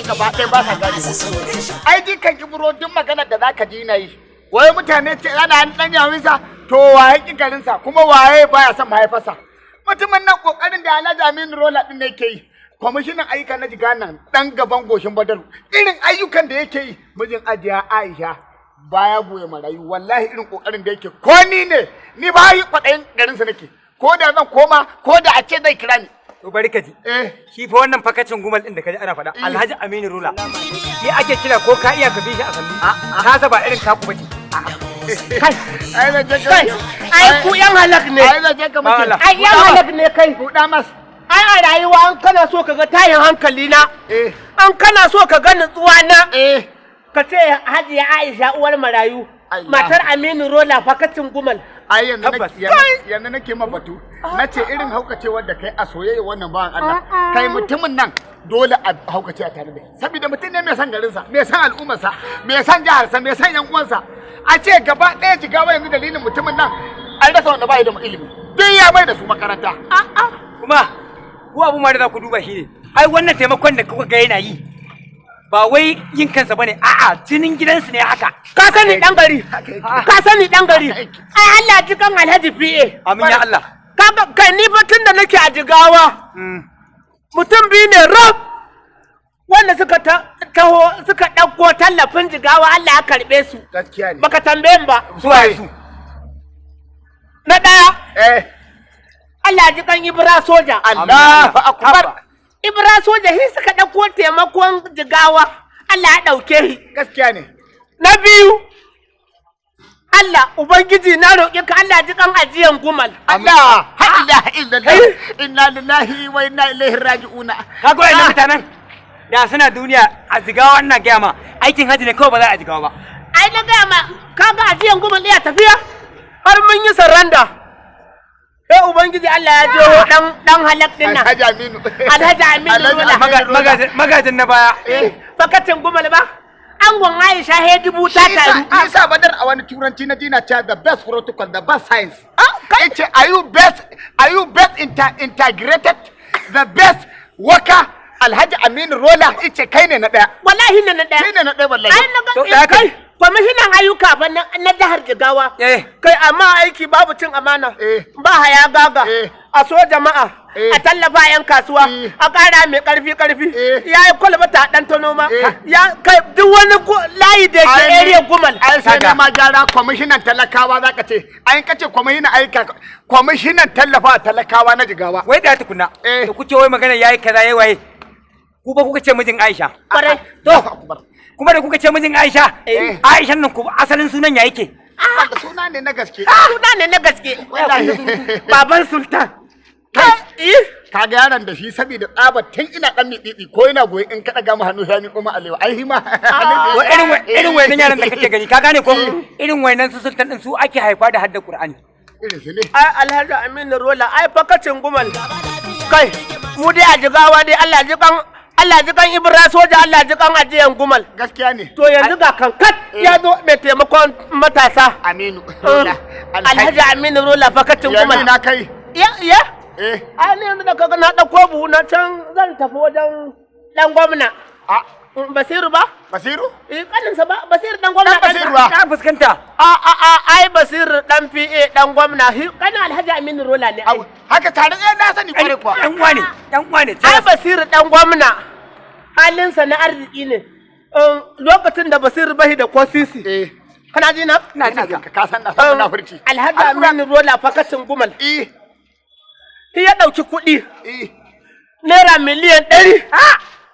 gaba ɗaya ba sa gane. Ai jikan Ibro, duk maganar da zaka ji na yi. Wai mutane ce ana dan yawinsa, to waye ki garinsa, kuma waye baya son mahaifarsa? Mutumin nan, kokarin da Alhaji Aminu Rola din ne yake yi. Kwamishinan ayyuka na Jiganan, dan gaban goshin Badaru. Irin ayyukan da yake yi, mijin Ajiya Aisha baya goye marayu, wallahi irin kokarin da yake, ko ni ne, ni ba yi kwaɗayin garinsa nake. Ko da zan koma, ko da a ce zai kira ni. To, bari ka ji. Eh. Shi fa wannan fakacin Gumal din da kaji ana faɗa, Alhaji Aminu Rula. Shi ake kira ko ka iya ka bi shi a sannu. Tasa ba irin taku bace. Kai, ai na je. Kai, ai ku yan halak ne. Ai na je ka muke. Allah. Ai yan halak ne kai. Buɗa mas. Ai a rayuwa an kana so ka ga tayin hankali na. An kana so ka ga nutsuwa na. Ka ce Hajiya Aisha uwar marayu. Allah. Matar Aminu Rola fakacin Gumal. Ai yanzu Tabbas. Yanzu nake ma batu. Na ce irin haukacewar da kai a soyayya wannan bawan Allah. Kai, mutumin nan dole a haukace a tare da shi. Saboda mutum ne mai son garinsa, mai son al'ummarsa, mai son jiharsa, mai son yan uwansa. A ce gaba ɗaya Jigawa yanzu dalilin mutumin nan an rasa wanda bai da ilimi. Duk ya mai da su makaranta. Kuma ku abu ma da za ku duba shi ne. Ai wannan taimakon da kuka ga yana yi ba wai yin kansa bane, a'a, jinin gidansu ne haka. Ka sani dan gari. Ka sani dan gari. Ai Allah ji kan Alhaji PA. Amin ya Allah. Kaga kai, ni fa tun da nake a Jigawa, mutum biyu ne rab wanda suka taho suka ɗauko tallafin Jigawa Allah ya karɓe su. Gaskiya ne. Baka tambaye ni ba. Su waye su? Na ɗaya, Allah ji kan Ibra Soja. Allahu akbar. Ibra Soja shi suka ɗauko taimakon Jigawa. Allah ya ɗauke shi. Gaskiya ne. Na biyu, Allah Ubangiji na roƙi ka, Allah ji kan ajiyan Gumal. Allah ha ilaha illallah, inna lillahi wa inna ilaihi raji'una. Kaga wayannan mutanen da suna duniya a Jigawa, ina gaya ma, aikin haji ne kawai ba za a Jigawa ba. Ai na gaya ma, kaga ajiyan Gumal iya tafiya har mun yi saranda. Sai Ubangiji Allah ya jeho dan dan halak din nan. Alhaji Aminu. Alhaji Aminu Alhaji Rola. Aminu Rola. Magajin na baya. Eh, bakatin Gumal ba. Angon Aisha he dubu ta taru. Isa Badar, a wani turanci na dina cewa the best protocol, the best science. Yace are you best integrated, the best worker, Alhaji Aminu Rola, yace kai ne na daya. Wallahi na na ɗaya. Kai ne na daya wallahi. Ai na To, ga da haka- kai, kwamishinan ayyuka fa na jihar Jigawa. Kai, amma aiki babu cin amana. Ba haya gaga. A so jama'a. A tallafa 'yan kasuwa. A ƙara mai ƙarfi ƙarfi. Ya yi kwalbata a ɗan ta noma. Ya kai duk wani layi da ke area Gumal. Ai sai Kaga. na ma gyara, kwamishinan talakawa zaka ce. Ai kace kwamishinan ayyuka, kwamishinan tallafa talakawa na Jigawa. Wai da tukunna. Eh. Da kuke wai magana yayi kaza yayi waye. Ku ba kuka ce mijin Aisha. Kwarai. To, kuma da kuka ce mijin Aisha, Eh. Aishan nan ku asalin sunan ya yake? Wanda suna ne na gaske. Suna ne na gaske. Wallahi. Baban Sultan. Kai. Eh. Kaga yaron da shi, saboda tsabar tun ina dan miɗiɗi ko ina goyi, in ka ɗaga mu hannu ya miƙo mu alewa, ai hima. Wa irin wayannan yaran da kake gani, ka gane ko, irin wayannan su Sultan din su ake haifa da haddar Qur'ani. Irin su ne. Ai Alhaji Aminu Rola, ai fakacin Gumal. Kai, mu dai a Jigawa dai Allah ji kan Ibra Soja, Allah ji kan ajiyan Gumal. Gaskiya ne. To yanzu ga kankat ya zo mai taimakon matasa. Aminu Rola. Alhaji Aminu Rola fakacin Yanzu Gumal. na kai. Ya ya. Eh. Ai ni yanzu da kaga na ɗauko buhu na can, zan tafi wajen ɗan gwamna. A Basiru ba? Basiru? Eh, kaninsa ba, Basiru dan gwamna. Dan Basiru ba? Na fuskanta. A ai Basiru dan PA dan gwamna. Kanin Alhaji Aminu Rola ne ai. Au, haka tare, eh, na sani kware kuwa. Ɗan uwa ne, ɗan uwa ne. Ai Basiru dan gwamna halinsa na arziki ne. Lokacin da Basiru bahi da ko sisi. Eh. Kana ji na? Ina jin ka. Ka san na san munafurci. Alhaji Aminu Rola fakacin Gumal. Shi ya ɗauki kuɗi ₦100,000,000. Kai.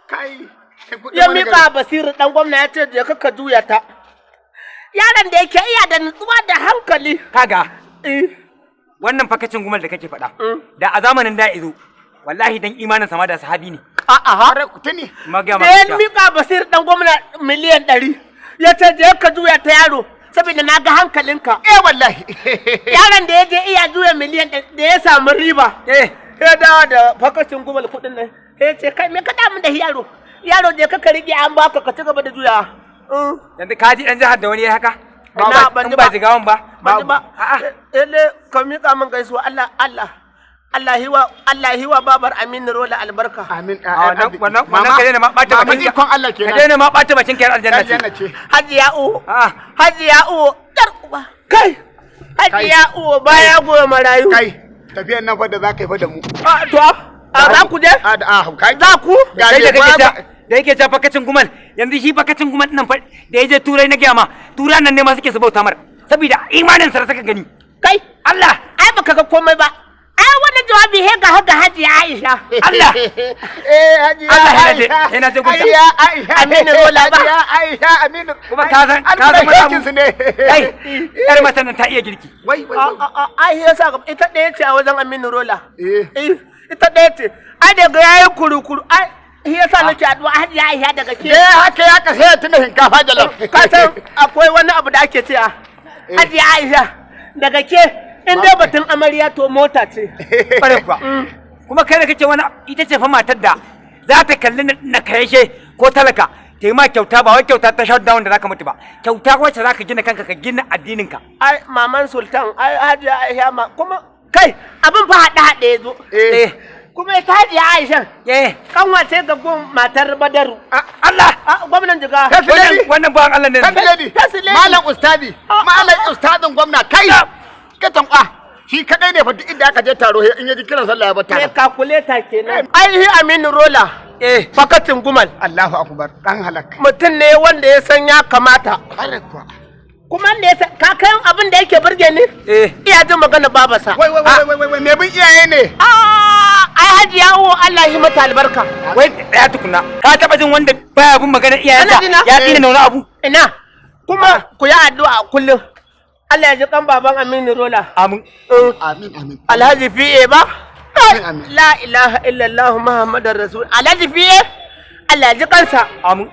Kai kuɗin Ya wani miƙa gari. Basiru dan gwamna, ya ce je ka juya ta. Yaron da yake iya da nutsuwa da hankali. Kaga Eh. wannan fakacin Gumal da kake faɗa. Da a zamanin da izo, wallahi dan imanin sama da sahabi ne. A'a. Kware ku tuni. Magiya Da ya miƙa Basiru dan gwamna 100,000,000. Ya ce je ka juya ta yaro, saboda na ga hankalinka. Eh wallahi. Yaron da ya je iya juya 100,000,000 da ya samu riba. Eh. Ya dawo da fakacin Gumal kuɗin nan. Ya ce kai, me ka damu da yaro? Yaro, je ka rike, an baka, ka ci gaba da juya. Yanzu ka ji dan jihar da wani ya haka? Na, ban In ji ba ba. Jigawan ba. Ban ji ba. A'a. Eh, ka miƙa min gaisuwa, Allah Allah. Allah hiwa Allah hiwa babar Aminu Rola albarka. Amin. A wannan wannan wannan ka daina ma bata Mama bakin ikon Allah ka kenan. daina ma bata bakin ka yar aljanna ce. Aljanna ce. Hajiya u. Ah. Hajiya u. Yar uba. Kai. Hajiya u baya goya marayu. Kai tafiyan nan fa da za ka yi fa da mu. A to a za ku je? A da a kai. Za ku? Ga Kai da me kake ba- ta da yake ta fakacin gumal yanzu shi fakacin gumal nan fa da yaje turai na gaya ma turan nan ne ma suke su bauta mar saboda imanin sa da suka gani. Kai. Allah Ai baka ga komai ba. Ai wannan jawabi he ga haga Hajiya Aisha. Allah Eh Hajiya Allah yana je- Aisha. yana je gunta. Hajiya Aisha. Aminu Rola ba. Hajiya Aisha Aminu. Kuma ka san ka san wani abu su ne. Kai yar matan nan ta iya girki. Wai wai A wai. a a ai yasa ita ɗaya ce a wajen Aminu Rola. Eh. Eh ita ɗaya ce. Ai daga yayi kuru-kuru ai shi yasa nake addu'a Hajiya Aisha daga ke. Eh haka ya ka sai ya tuna shinkafa jalof. Ka san akwai wani abu da ake cewa Hajiya Aisha daga ke in dai batun amarya to mota ce. Bare kuwa. Kuma kai da kake wani ita ce fa matar da za ta kalli na kayashe ko talaka ta yi ma kyauta ba wai kyauta ta shutdown da zaka mutu ba kyauta wacce zaka gina kanka ka gina addinin ka. Ai maman Sultan ai Hajiya Aisha ma kuma kai abin fa haɗe haɗe ya zo. Eh. Kuma ita Hajiya Aisha Eh kanwa ce ga gun matar Badaru. Allah A gwamnan Jigawa. Kai. wannan wannan bawan Allah ne. Kan lady. First lady. Malam ustadi. Malam ustadin gwamna kai. Ka tankwa. Shi kadai ne fa duk inda aka je taro in ya ji kiran sallah ya bar Mai taro. kakuleta kenan. Ai shi Aminu Rola. Eh Fakatin Gumal. Allahu akbar dan halak. Mutum ne wanda ya san ya kamata. Kare kuwa. Kuma da ya san ka kai abin da yake burge ni? eh Iya jin magana babarsa. Wai wai wai wai wai me bin iyaye ne? Ah, ai Hajiya uwo Allah yi mata albarka. wai tsaya tukuna ka taba jin wanda baya bin maganar iyayensa Kana jina? ya tsina na wani abu. Ina kuma ku yi addu'a kullum. Allah ya ji kan baban Aminu Rola. Amin. Amin amin. Alhaji fi'e ba? Amin, amin. La ilaha illallah Muhammadar Rasul. Alhaji fi'e? Allah ya ji kansa. Amin.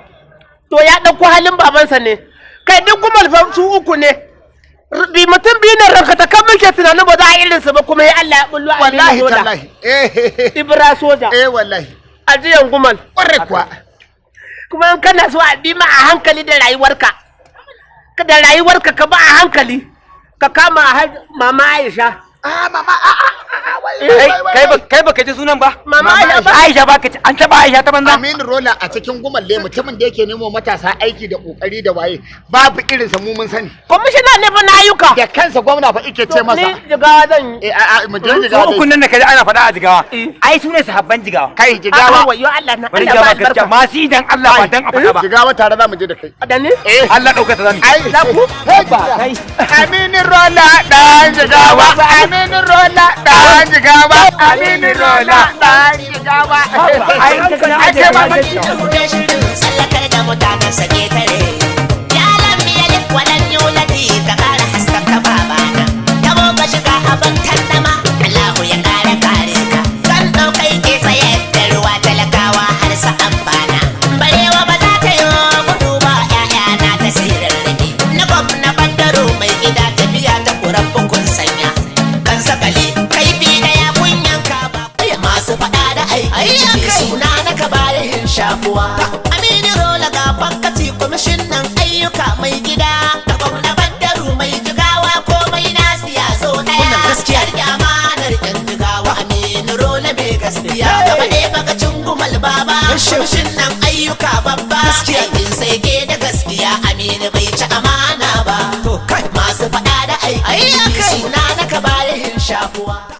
To ya ɗauko halin babansa ne. Kai duk gumal fa su uku ne. Bi mutum biyu ne ranka ta kan muke tunanin ba za a irinsu ba kuma ya Allah ya bullo Aminu Wallahi Rola. tallahi. Eh Ibra soja. eh wallahi. Ajiyan gumal. Kware kuwa. Kuma in kana so a bi ma a hankali da rayuwarka. Ka da rayuwarka ka ba a hankali. Ka kama mama Aisha. Ah mama ah ah ah wai Kai wai kai wai. ba kai baka ji sunan ba? Mama Aisha ba. Aisha ba ka ci an taba Aisha ta banza. Aminu Rola a cikin gumalle mutumin da yake nemo matasa aiki da kokari da waye babu irinsa mu mun sani. Kwamishina ne fa na ayyuka. Da kansa gwamna fa ike ce masa. Ni jigawa zan yi. Eh a a mu je Su jigawa. ukun nan da kaji ana faɗa a jigawa. Eh. Ai su ne sahabban jigawa. Kai A'a, jigawa. wayo Allah na Bari Allah jigawa ba gaskiya albarka. masu idan Allah ba dan a faɗa ba. Jigawa tare za mu je da kai. Da ni? Eh. Allah ɗauka ta zami. Ai Za ku? Ba kai. Aminu Rola dan jigawa. Aminu Rola dan jigawa. Aminu Rola dan jigawa. Ai Ai kai ma Sallakar da mutanen sa ketare. Ya lam yalid wa lam yulad ka kara haskaka babana. Yabo ka shiga abin tantama Allahu ya kare kare ka. Kan ɗaukai ke tsayar da ruwa talakawa har sa amfana. Barewa ba za ta yi gudu ba ‘ya'ya na ta sirrin Na gwamna bandaro mai gida tafiya ta kuran bukun sanya. Kan sakali kaifi ɗaya kunyan ka ba. Masu faɗa da aiki suna na ka bayan shafuwa. Aminu Rola ga fankaci kwamishinan ayyuka mai gida. Ga gwamna Badaru mai jigawa komai nasu ya zo ɗaya. Wannan gaskiya rike amanar yan jigawa Aminu Rola mai gaskiya. Gaba ɗaya bakacin gumal baba. Kwamishinan ayyuka babba. Gaskiya in sai ke da gaskiya Aminu bai ci amana ba. Masu faɗa da aiki suna na ka bayan shafuwa.